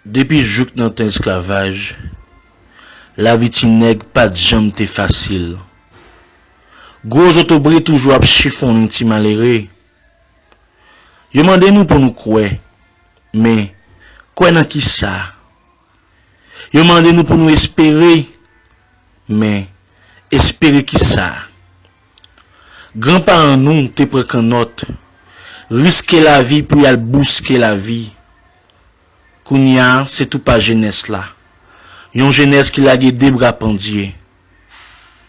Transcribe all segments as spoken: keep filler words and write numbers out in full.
Depi jouk nan tan esklavaj, lavi ti nèg pa t janm te fasil. Gwo zotobre toujou ap chifonnen ti malere. Yo mande nou pou nou kwè, men kwè nan kisa? Yo mande nou pou nou espere, men espere kisa? Granparan nou te pran kannòt, riske lavi pou y al bouske lavi. Kounye a, se tou pa jenès la. Yon jenès ki lage de bra pandye.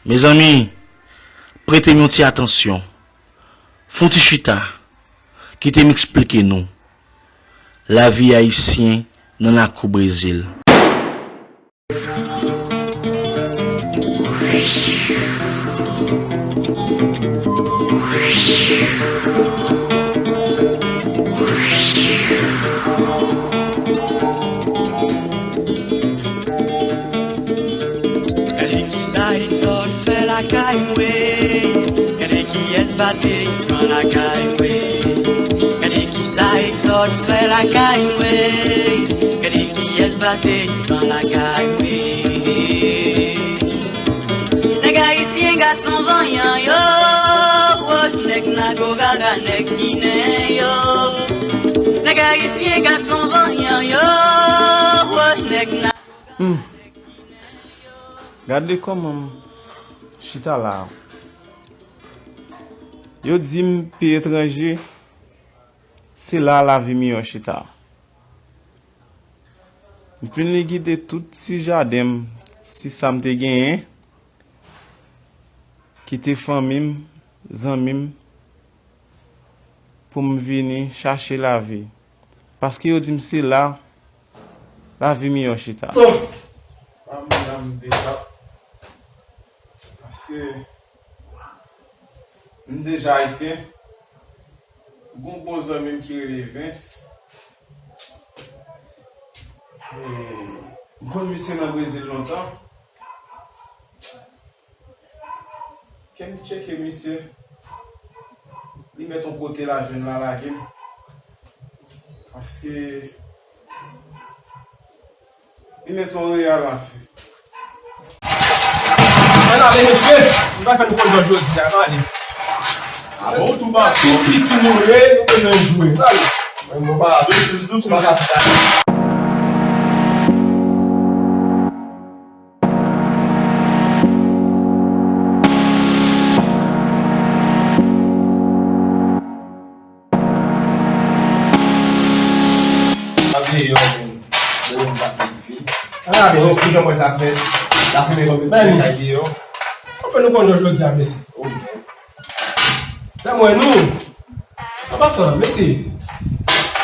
Mezanmi, prete m yon ti atansyon. Fon ti chita, kite m eksplike nou lavi ayisyen nan lakou Brezil. Gade kisa Exode fè lakay mwen. Gade kiyès batey pran lakay mwen. Gade kisa Exode fè lakay mwen. Gade kiyès batey pran lakay mwen. Nèg ayisyen gason vanyan yo. Wo, nèg nago gaga, nèg ginen yo. Nèg ayisyen gason vanyan yo. Wo, nèg na- Hmm. Gade kòman m chita la a. Yo di m peyi etranje, se la lavi miyò chita. M fin li kite tout ti jaden m, ti sa m te genyen, kite fanmi m, zanmi m, pou m vini chache lavi. Paske yo di m se la, lavi miyò chita. Oh! Pa m nan m deja. Paske m deja ayisyen. Gon bon zanmi m ki rele Evens. E, m konn misye nan Brezil lontan. Ke m tcheke misye, li met yon kote la jwenn la lage m. Paske li met yon reyèl anfen. Ann ale, mesye, m pa fè nou konn jòj jodi a, ann ale. A bon, tou ba, tou piti nou ye, nou konn jwe. Ann ale. Mwen, mwen pa, tou piti, tou piti. Sa deyò menm. Deyò m pa fè fil. Ala, men, oh, mesye, kijan mwen sa fèt? La fimen konbyen kay deyò? Anfen, nou konn jòj jodi a, mesye. Oh, men. Fè mwen nou. An pasan, mesye,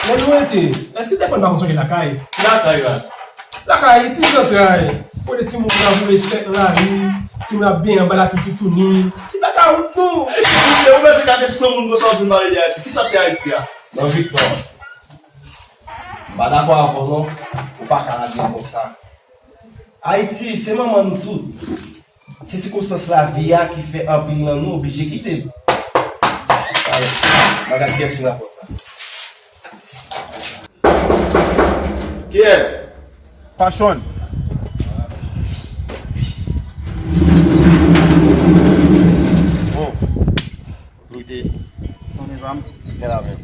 lè nou rete, èske dèfwa n pa konn sonje lakay? Lakay, ras. Lakay, ti zantray, kote timoun nan boule sèk nan lari, timoun ap benyen anba lapli toutouni. Se pa ka wout nou. Mesye, ou panse gade san moun konsa w ap vin pale de Ayiti? Kisa k fè Ayiti a? Nan viktwa. M pa dakò avè w non, ou pa ka lage l konsa. Ayiti, se manman nou tout. Se sikonstans lavi a ki fè anpil nan nou oblije kite l. Ay, m a gad kiyès ki nan pòt la. Kiyès? Pachon. Bon. Otorite. Fanmi pa m. Gen la menm.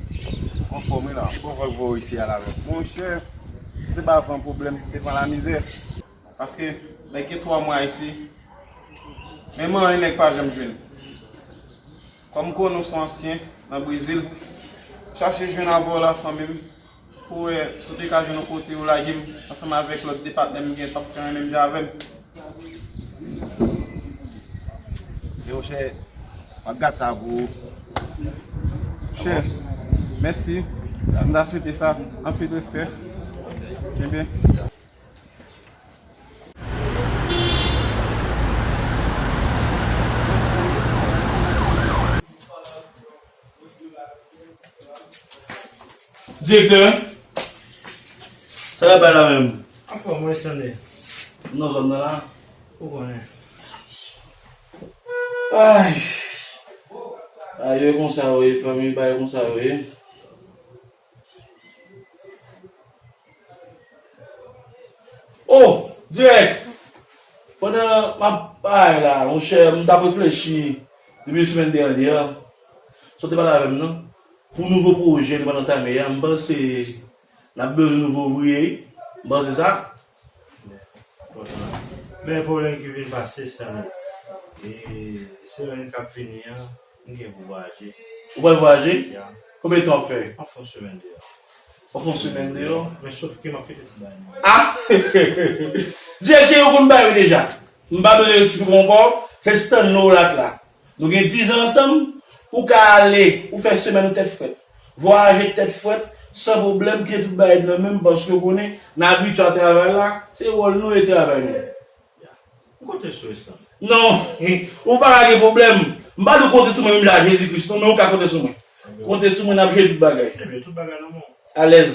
Anfòm wi la. Bon, fòk voye isi a la menm. Monchè, si se pa van pwoblèm, se van lamizè. Paske nèg gen twa mwa isi, menm anyen nèg pa janm jwenn. Kòm konnen w se yon ansyen nan Brezil, chache jwenn avè w la, fanmi m, pou w wè si w te ka jwenn yon kote ou lage m ansanm avèk lòt de patnè m gen t ap fè yon menm jan avè m. Yo, chè, m ap gad sa pou ou. Chè, mèsi. M ta swete sa. Anpil respè. Kenbe. Direktè, sa k ap bay la menm? Anfòm, mwen sande. Nan zòn nan la? Ou konnen. Ay. Ay, yo konsa yo ye, fanmi, bagay konsa yo ye. Oh, dirèk! Pandan m ap bay la, monchè, m t ap reflechi depi semèn dènye a. Sa w te pale avè m nan? Pou nouvo pwojè nou pral antame a, m panse n ap bezwen nouvo ouvriye wi. M panse sa. Men pwoblèm ki vin pase sa nou. E semèn k ap vini an, m gen pou vwayaje. Ou pral vwayaje? Ya. Konbyen tan w ap fè? M ap fè yon semèn deyò. W ap fè yon semèn deyò? Men sof ke m ap kite tout bagay nan men. Ah! Dirèk cheri, ou konn bagay yo deja. M pa bezwen eksplike w ankò, se Stanley w la k la. Nou gen diz an ansanm, ou ka ale, ou fè semèn ou tèt frèt. Vwayaje tèt frèt, san pwoblèm, kite tout bagay nan men m, paske w konnen, n abitye a travay la, se wòl nou e travay nou. M konte sou Estan. Non, ou pa ka gen pwoblèm. M pa di w konte sou mwen menm jan ak Jezi Kris non, men ou ka konte sou mwen. Konte sou mwen, n ap jere tout bagay. Ebyen, tout bagay nan men w. Alèz.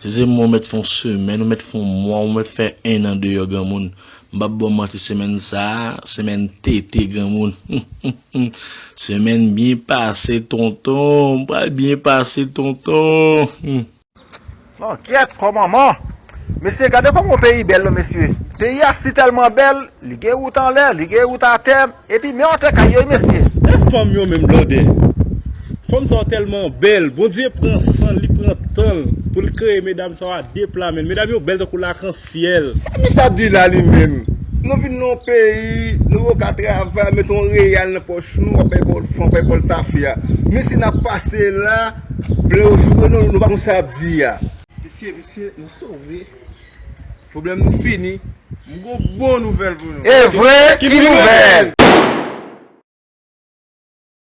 Si se mwen, ou mèt fè yon semèn, ou mèt fè yon mwa, ou mèt fè ennan deyò granmoun. M p ap ba w manti, semèn sa a, semèn tete granmoun. Semèn byen pase tonton, m pral byen pase tonton. Non, kyèt, kò manman. Mesye, gade kòman yon peyi bèl non, mesye. Peyi a si tèlman bèl, li gen wout anlè, li gen wout atè, epi men atè kay yo, wi, mesye. E fanm yo menm blòdè. Fanm sa yo tèlman bèl. Bondye pran san l, li pran tan l pou l kreye medam sa yo a de pla men l. Medam yo bèl tankou lakansyèl. Sa misye ap di la li menm? Nou vin nan yon peyi, nou poko ka travay, mete yon reyal nan pòch nou, w ap bay kòlfan, w ap bay kòl tafya. Mesye n ap pase la, blan yo joure nou, nou pa konn sa ap di a. Mesye, mesye, nou sove. Pwoblèm nou fini. M gon bon nouvèl pou nou. E vre? Ki nouvèl?